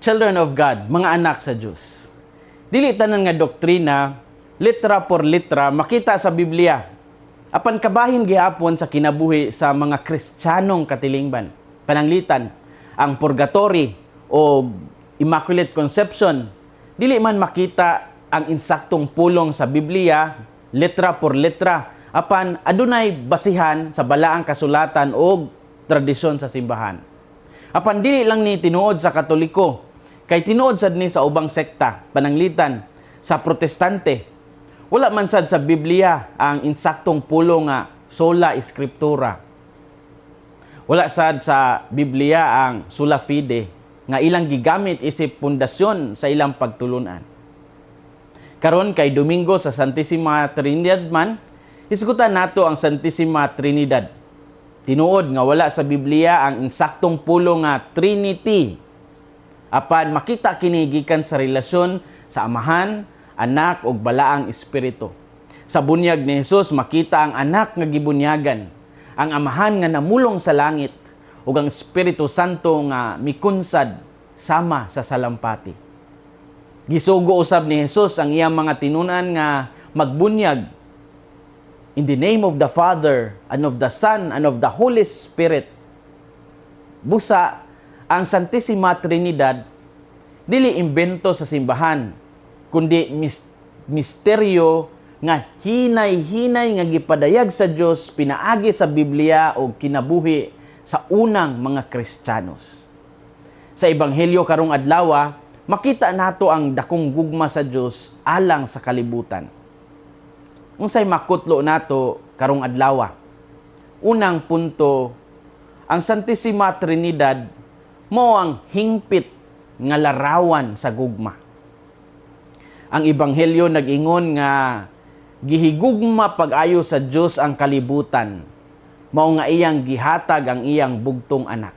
Children of God, mga anak sa Dios. Dili tanan nga doktrina, litra por litra, makita sa Biblia. Apan kabahin gihapon sa kinabuhi sa mga Kristiyanong katilingban. Pananglitan, ang purgatory o Immaculate Conception, dili man makita ang insaktong pulong sa Biblia, letra por letra, apan adunay basihan sa Balaang Kasulatan o tradisyon sa simbahan. Apan dili lang ni tinuod sa Katoliko, kay tinuod sad ni sa ubang sekta, pananglitan sa Protestante. Wala man sad sa Biblia ang insaktong pulong nga sola scriptura. Wala sad sa Biblia ang sola fide nga ilang gigamit isip pundasyon sa ilang pagtulunan. Karon kay Domingo sa Santissima Trinidad man, hisgutan nato ang Santissima Trinidad. Tinuod nga wala sa Biblia ang insaktong pulong nga Trinity. Apan makita kini gikan sa relasyon sa Amahan, Anak ug Balaang Espiritu. Sa bunyag ni Jesus, makita ang Anak nga gibunyagan, ang Amahan nga namulong sa langit ug ang Espiritu Santo nga mikunsad sama sa salampati. Gisugo usab ni Jesus ang iyang mga tinunan nga magbunyag in the name of the Father and of the Son and of the Holy Spirit. Busa, ang Santissima Trinidad dili imbento sa simbahan, kundi misteryo nga hinay-hinay nga gipadayag sa Dios pinaagi sa Biblia o kinabuhi sa unang mga Kristiyanos. Sa Ebanghelyo karong adlaw, makita nato ang dakong gugma sa Dios alang sa kalibutan. Unsay makutlo nato karong adlaw? Unang punto, ang Santissima Trinidad mao ang hingpit nga larawan sa gugma. Ang Ebanghelyo nag-ingon nga gihigugma pag-ayo sa Dios ang kalibutan, mao nga iyang gihatag ang iyang bugtong Anak.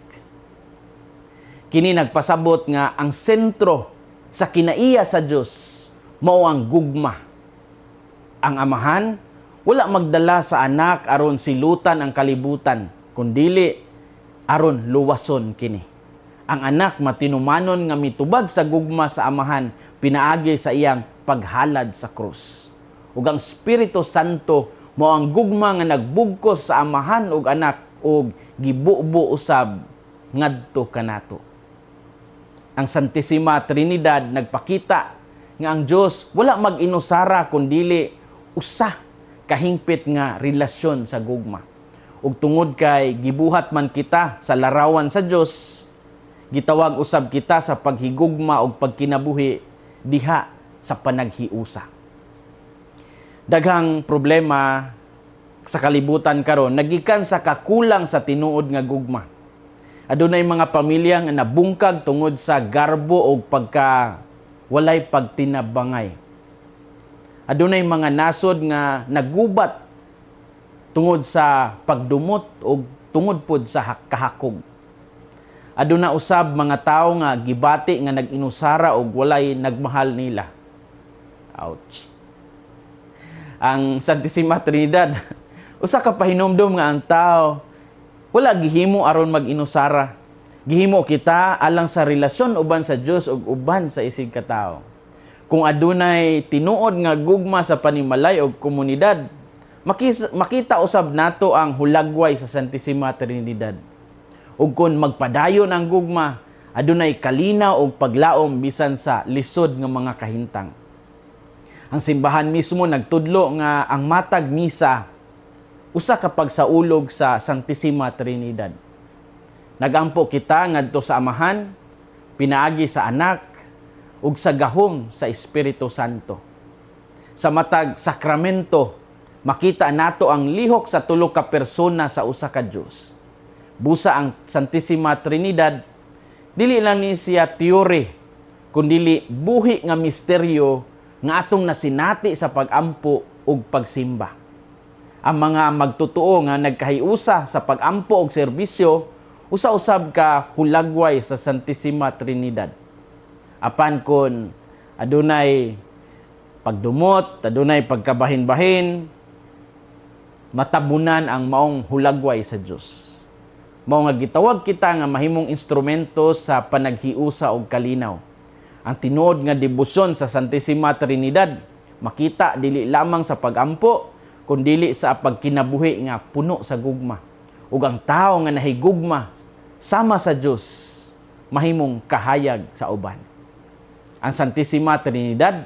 Kini nagpasabot nga ang sentro sa kinaiya sa Dios mao ang gugma. Ang Amahan wala magdala sa Anak aron silutan ang kalibutan, kundili aron luwason kini. Ang Anak matinumanon nga mitubag sa gugma sa Amahan pinaagi sa iyang paghalad sa krus. Ug ang Espiritu Santo mao ang gugma nga nagbugkos sa Amahan ug Anak ug gibubo usab ngadto kanato. Ang Santissima Trinidad nagpakita nga ang Dios wala mag-inusara, kundili usa kahingpit nga relasyon sa gugma. Ug tungod kay gibuhat man kita sa larawan sa Dios, gitawag usab kita sa paghigugma ug pagkinabuhi diha sa panaghiusa. Daghang problema sa kalibutan karon nagikan sa kakulang sa tinuod nga gugma. Adunay mga pamilya nga nabungkag tungod sa garbo o pagka walay pagtinabangay. Adunay mga nasod nga nagubat tungod sa pagdumot o tungod pod sa kahakog. Aduna usab mga tawo nga gibati nga nag-inusara og walay nagmahal nila. Ouch. Ang Santissima Trinidad usa ka pahinumdom nga ang tao wala gihimo aron mag-inusara. Gihimo kita alang sa relasyon uban sa Dios ug uban sa isig ka tawo. Kung adunay tinuod nga gugma sa panimalay og komunidad, makita usab nato ang hulagway sa Santissima Trinidad. Ug kung magpadayon ang gugma, adunay kalinaw og paglaom bisan sa lisod nga mga kahintang. Ang simbahan mismo nagtudlo nga ang matag misa usa ka pagsaulog sa Santissima Trinidad. Nagampo kita ngadto sa Amahan, pinaagi sa Anak ug sa gahom sa Espiritu Santo. Sa matag sakramento, makita nato ang lihok sa tulo ka persona sa usa ka Dios. Busa, ang Santissima Trinidad dili lang ni siya theory, kundili buhi nga misteryo nga atong nasinati sa pagampo ug pagsimba. Ang mga magtotoo nga nagkahiusa sa pagampo og serbisyo, usa-usab ka hulagway sa Santissima Trinidad. Apan kon adunay pagdumot, adunay pagkabahin-bahin, matabunan ang maong hulagway sa Dios. Mao nga gitawag kita nga mahimong instrumento sa panaghiusa og kalinaw. Ang tinuod nga debosyon sa Santissima Trinidad makita dili lamang sa pagampo kundili sa pagkinabuhi nga puno sa gugma. Ug ang tawo nga nahigugma sama sa Dios mahimong kahayag sa uban. Ang Santissima Trinidad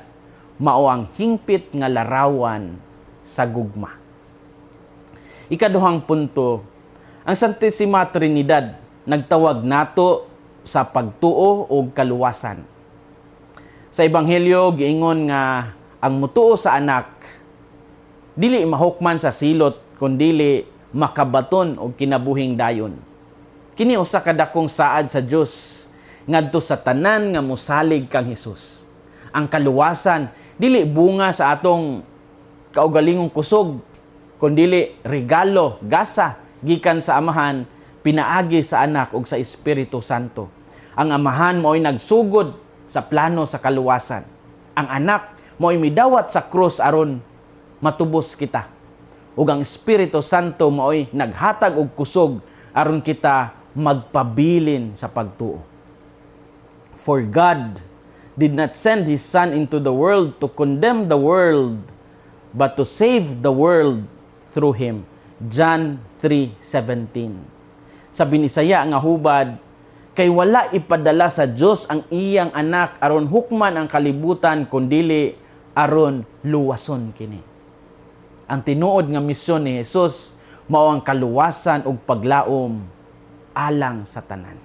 mao ang hingpit nga larawan sa gugma. Ikaduhang punto, ang Santissima Trinidad nagtawag nato sa pagtuo og kaluwasan. Sa Ebanghelyo, giingon nga ang mutuo sa Anak dili mahukman sa silot kundili makabaton og kinabuhing dayon. Kini usa ka dakong saad sa Dios ngadto sa tanan nga mosalig kang Hesus. Ang kaluwasan dili bunga sa atong kaugalingong kusog kundili regalo, gasa gikan sa Amahan pinaagi sa Anak ug sa Espiritu Santo. Ang Amahan mao'y nagsugod sa plano sa kaluwasan. Ang Anak mao'y midawat sa krus aron matubos kita. Ug ang Espiritu Santo mao'y naghatag og kusog aron kita magpabilin sa pagtuo. "For God did not send His Son into the world to condemn the world, but to save the world through Him." John 3:17. Sa Binisaya nga hubad, "Kay wala ipadala sa Dios ang iyang Anak aron hukman ang kalibutan kundili aron luwason kini." Ang tinuod nga misyon ni Jesus mao ang kaluwasan ug paglaom alang sa tanan.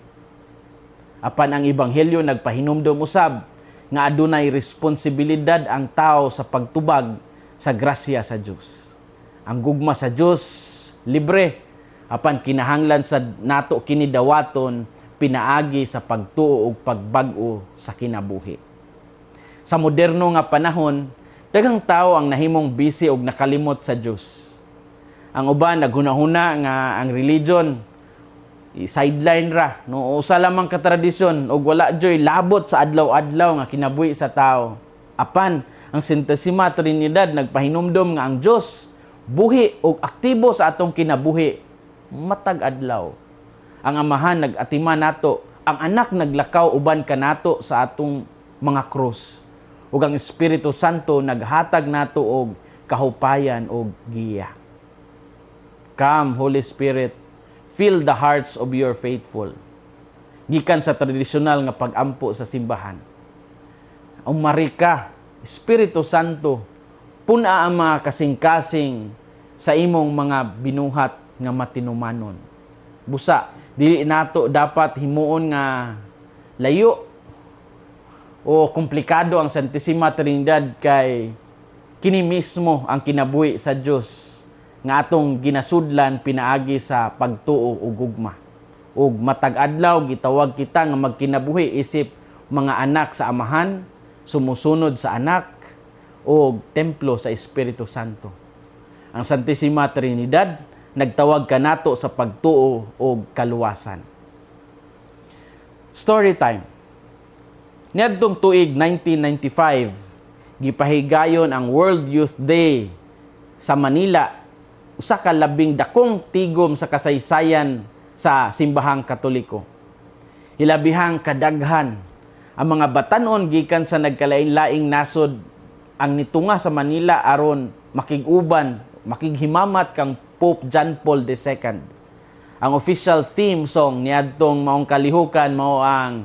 Apan ang Ebanghelyo nagpahinumdom usab nga adunay responsibilidad ang tao sa pagtubag sa grasya sa Dios. Ang gugma sa Dios libre, apan kinahanglan sa nato kini dawaton pinaagi sa pagtuo ug pagbag-o sa kinabuhi. Sa moderno nga panahon, daghang tao ang nahimong busy ug nakalimot sa Dios. Ang uban naghunahuna nga ang religion sideline ra, no, usa lamang ka tradisyon ug wala joy labot sa adlaw-adlaw nga kinabuhi sa tao. Apan ang Santissima Trinidad nagpahinumdom nga ang Dios buhi ug aktibo sa atong kinabuhi matag adlaw. Ang Amahan nag-atiman nato, ang Anak naglakaw uban kanato sa atong mga krus, ug ang Espiritu Santo naghatag nato og kahupayan ug giya. "Come, Holy Spirit, fill the hearts of your faithful." Gikan sa tradisyonal nga pag-ampo sa simbahan. Umari ka, Espiritu Santo, pun-a ang mga kasing-kasing sa imong mga binuhat nga matinumanon. Busa, dili nato dapat himuon nga layo o komplikado ang Santissima Trinidad kay kini mismo ang kinabuhi sa Dios nga atong ginasudlan pinaagi sa pagtuo ug gugma. Ug matag adlaw gitawag kita nga magkinabuhi isip mga anak sa Amahan, sumusunod sa Anak ug templo sa Espiritu Santo. Ang Santissima Trinidad nagtawag kanato sa pagtuo ug kaluwasan. Story time. Niadtong tuig 1995, gipahigayon ang World Youth Day sa Manila, usa ka labing dakong tigom sa kasaysayan sa Simbahang Katoliko. Hilabihang kadaghan ang mga batanon gikan sa nagkalain-laing nasod ang nitunga sa Manila aron makig-uban, makighimamat kang Pope John Paul II. Ang official theme song niadtong maong kalihukan mao ang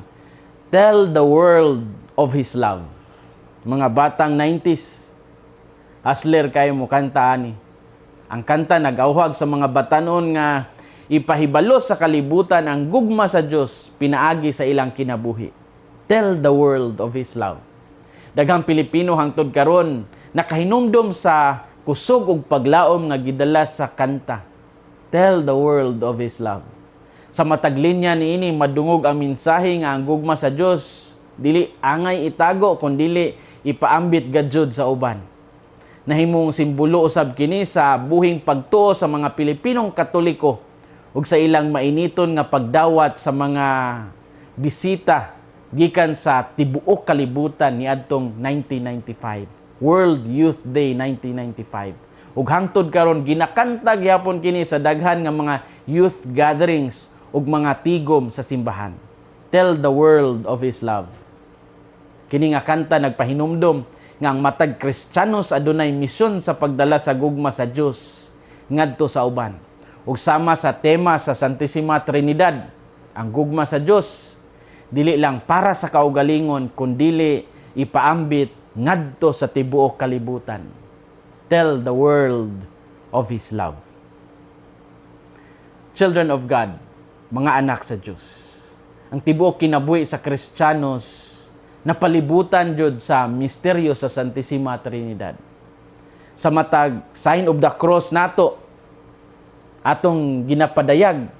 "Tell the World of His Love." Mga batang 90s, hustler kayo mo kanta ani. Ang kanta nag-awhag sa mga batanon nga ipahibalo sa kalibutan ang gugma sa Dios pinaagi sa ilang kinabuhi. "Tell the world of His love." Daghang Pilipino hangtod karon nakahinumdom sa kusog ug paglaom nga gidala sa kanta "Tell the world of His love." Sa matag linya niini madungog ang mensahe nga ang gugma sa Dios dili angay itago kundili ipaambit gadyod sa uban. Nahimong simbolo usab kini sa buhing pagtuo sa mga Pilipinong Katoliko ug sa ilang mainiton nga pagdawat sa mga bisita gikan sa tibuok kalibutan niadtong 1995. World Youth Day 1995. Ug hangtod karon ginakanta gihapon kini sa daghan nga mga youth gatherings. ug mga tigom sa simbahan. "Tell the World of His Love." Kini nga kanta nagpahinumdom nga ang matag Kristiyanos adunay misyon sa pagdala sa gugma sa Dios ngadto sa uban. Ug sama sa tema sa Santissima Trinidad, ang gugma sa Dios dili lang para sa kaugalingon kundili ipaambit ngadto sa tibuok kalibutan. "Tell the World of His Love." Children of God, mga anak sa Dios. Ang tibuok kinabuhi sa Kristiyanos napalibutan jud sa misteryo sa Santissima Trinidad. Sa matag sign of the cross nato, atong ginapadayag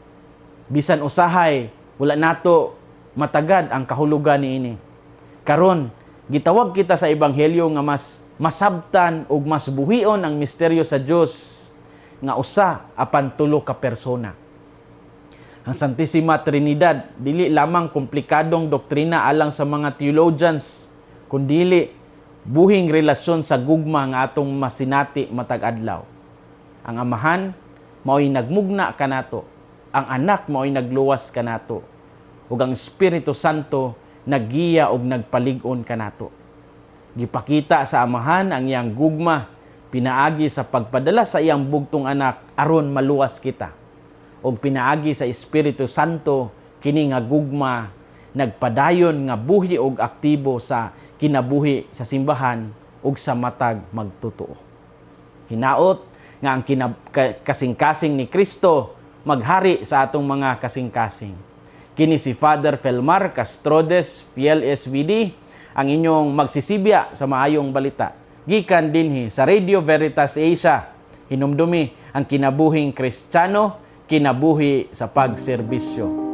bisan usahay wala nato matagad ang kahulugan niini. Karon, gitawag kita sa ebanghelyo nga mas masabtan ug mas buhion ang misteryo sa Dios nga usa apan tulo ka persona. Ang Santissima Trinidad dili lamang komplikadong doktrina alang sa mga theologians, kundili buhing relasyon sa gugma nga atong masinati matag adlaw. Ang Amahan mao'y nagmugna kanato, ang Anak mao'y nagluwas kanato, ug ang Espiritu Santo naggiya ug nagpalig-on kanato. Gipakita sa Amahan ang iyang gugma pinaagi sa pagpadala sa iyang bugtong Anak aron maluwas kita. Ug pinaagi sa Espiritu Santo, kini nga gugma nagpadayon nga buhi og aktibo sa kinabuhi sa simbahan ug sa matag magtotoo. Hinaot nga ang kasing-kasing ni Kristo maghari sa atong mga kasing-kasing. Kini si Father Felmar Castrodes, Fiel SVD, ang inyong magsisibya sa maayong balita. Gikan dinhi sa Radio Veritas Asia, hinumdumi ang kinabuhing Kristiyano, kinabuhi sa pagserbisyo.